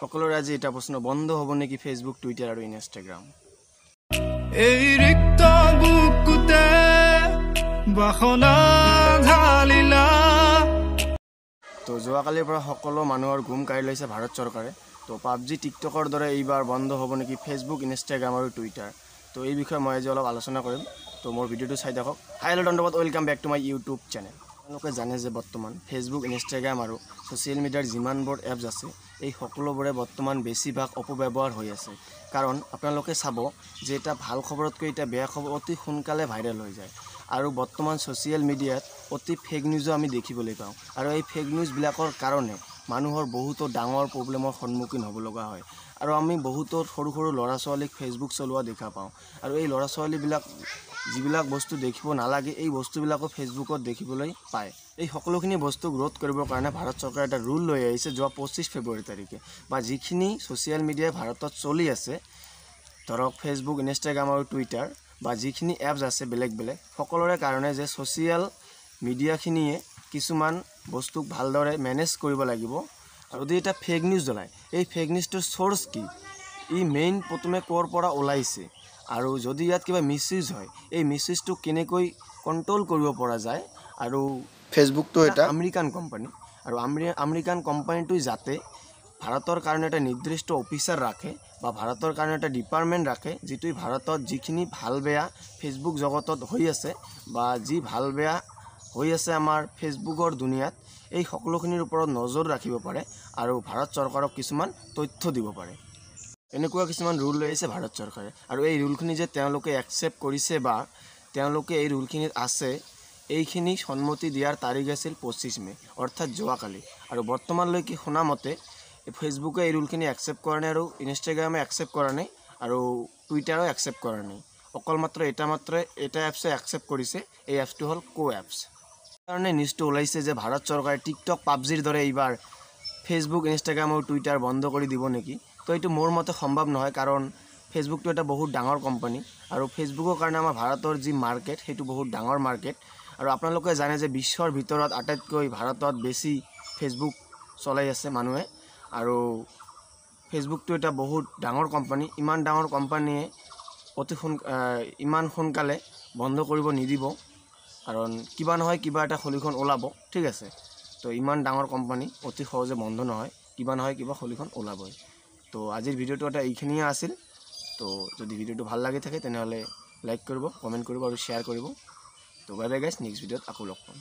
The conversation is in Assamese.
সকলোৰে আজি এটা প্ৰশ্ন, বন্ধ হ'ব নেকি ফেচবুক, টুইটাৰ আৰু ইনষ্টাগ্ৰাম? এই ৰিক্ত বুকুতে বাসনা ঢালিলা। তো যোৱাকালিৰ পৰা সকলো মানুহৰ ঘুম কাঢ়ি লৈছে ভাৰত চৰকাৰে। তো পাবজি, টিকটকৰ দৰে এইবাৰ বন্ধ হ'ব নেকি ফেচবুক, ইনষ্টাগ্ৰাম আৰু টুইটাৰ? তো এই বিষয়ে মই আজি অলপ আলোচনা কৰিম। তো মোৰ ভিডিঅ'টো চাই থাকক। হাই হেল্ল' ধন্যবাদ, welcome back to my YouTube channel. আপোনালোকে জানে যে বৰ্তমান ফেচবুক, ইনষ্টাগ্ৰাম আৰু ছ'চিয়েল মিডিয়াৰ যিমানবোৰ এপছ আছে, এই সকলোবোৰে বৰ্তমান বেছিভাগ অপব্যৱহাৰ হৈ আছে। কাৰণ আপোনালোকে চাব যে এটা ভাল খবৰতকৈ এটা বেয়া খবৰ অতি সোনকালে ভাইৰেল হৈ যায়। আৰু বৰ্তমান ছ'চিয়েল মিডিয়াত অতি ফেক নিউজো আমি দেখিবলৈ পাওঁ। আৰু এই ফেক নিউজবিলাকৰ কাৰণে মানুহৰ বহুতো ডাঙৰ প্ৰব্লেমৰ সন্মুখীন হ'ব লগা হয়। আৰু আমি বহুতো সৰু সৰু ল'ৰা ছোৱালীক ফেচবুক চলোৱা দেখা পাওঁ। আৰু এই ল'ৰা ছোৱালীবিলাক যিবিলাক বস্তু দেখিব নালাগে, এই বস্তুবিলাকো ফেচবুকত দেখিবলৈ পায়। এই সকলোখিনি বস্তুক ৰোধ কৰিবৰ কাৰণে ভাৰত চৰকাৰে এটা ৰুল লৈ আহিছে যোৱা 25 ফেব্ৰুৱাৰী তাৰিখে। বা যিখিনি ছ'চিয়েল মিডিয়াই ভাৰতত চলি আছে, ধৰক ফেচবুক, ইনষ্টাগ্ৰাম আৰু টুইটাৰ, বা যিখিনি এপছ আছে বেলেগ বেলেগ, সকলোৰে কাৰণে যে ছ'চিয়েল মিডিয়াখিনিয়ে কিছুমান বস্তুক ভালদৰে মেনেজ কৰিব লাগিব। আৰু যদি এটা ফেক নিউজ ওলায়, এই ফেক নিউজটোৰ চ'ৰ্চ কি, ই মেইন প্ৰথমে ক'ৰ পৰা ওলাইছে, আৰু যদি ইয়াত কিবা মিছইউজ হয়, এই মিছইউজটো কেনেকৈ কণ্ট্ৰল কৰিব পৰা যায়। আৰু ফেচবুকটো এটা আমেৰিকান কোম্পানী, আৰু আমেৰিকান কোম্পানীটোৱে যাতে ভাৰতৰ কাৰণে এটা নিৰ্দিষ্ট অফিচাৰ ৰাখে বা ভাৰতৰ কাৰণে এটা ডিপাৰ্টমেণ্ট ৰাখে, যিটোৱে ভাৰতত যিখিনি ভাল বেয়া ফেচবুক জগতত হৈ আছে বা যি ভাল বেয়া হৈ আছে আমাৰ ফেচবুকৰ দুনিয়াত, এই সকলোখিনিৰ ওপৰত নজৰ ৰাখিব পাৰে আৰু ভাৰত চৰকাৰক কিছুমান তথ্য দিব পাৰে। এনেকুৱা কিছুমান ৰুল লৈ আহিছে ভাৰত চৰকাৰে। আৰু এই ৰুলখিনি যে তেওঁলোকে একচেপ্ট কৰিছে বা তেওঁলোকে এই ৰুলখিনিত আছে, এইখিনি সন্মতি দিয়াৰ তাৰিখ আছিল 25 মে', অৰ্থাৎ যোৱাকালি। আৰু বৰ্তমানলৈকে শুনামতে ফেচবুকে এই ৰুলখিনি একচেপ্ট কৰা নাই, আৰু ইনষ্টাগ্ৰামে একচেপ্ট কৰা নাই, আৰু টুইটাৰো একচেপ্ট কৰা নাই। অকল মাত্ৰ এটা এপছে একচেপ্ট কৰিছে, এই এপছটো হ'ল কো এপছ। কাৰণে নিউজটো ওলাইছে যে ভাৰত চৰকাৰে টিকটক, পাবজিৰ দৰে এইবাৰ ফেচবুক, ইনষ্টাগ্ৰাম আৰু টুইটাৰ বন্ধ কৰি দিব নেকি? তো এইটো মোৰ মতে সম্ভৱ নহয়, কাৰণ ফেচবুকটো এটা বহুত ডাঙৰ কোম্পানী, আৰু ফেচবুকৰ কাৰণে আমাৰ ভাৰতৰ যি মাৰ্কেট, সেইটো বহুত ডাঙৰ মাৰ্কেট। আৰু আপোনালোকে জানে যে বিশ্বৰ ভিতৰত আটাইতকৈ ভাৰতত বেছি ফেচবুক চলাই আছে মানুহে। আৰু ফেচবুকটো এটা বহুত ডাঙৰ কোম্পানী, ইমান ডাঙৰ কোম্পানীয়ে অতি ইমান সোনকালে বন্ধ কৰিব নিদিব, কাৰণ কিবা নহয় কিবা এটা সলিউশ্যন ওলাব, ঠিক আছে। তো ইমান ডাঙৰ কোম্পানী অতি সহজে বন্ধ নহয়, কিবা নহয় কিবা সলিউশ্যন ওলাবই। তো আজিৰ ভিডিঅ'টো এটা এইখিনিয়ে আছিল। তো যদি ভিডিঅ'টো ভাল লাগি থাকে তেনেহ'লে লাইক কৰিব, কমেণ্ট কৰিব আৰু শ্বেয়াৰ কৰিব। তো বাই বাই গাইজ, নেক্সট ভিডিঅ'ত আকৌ লগ পাম।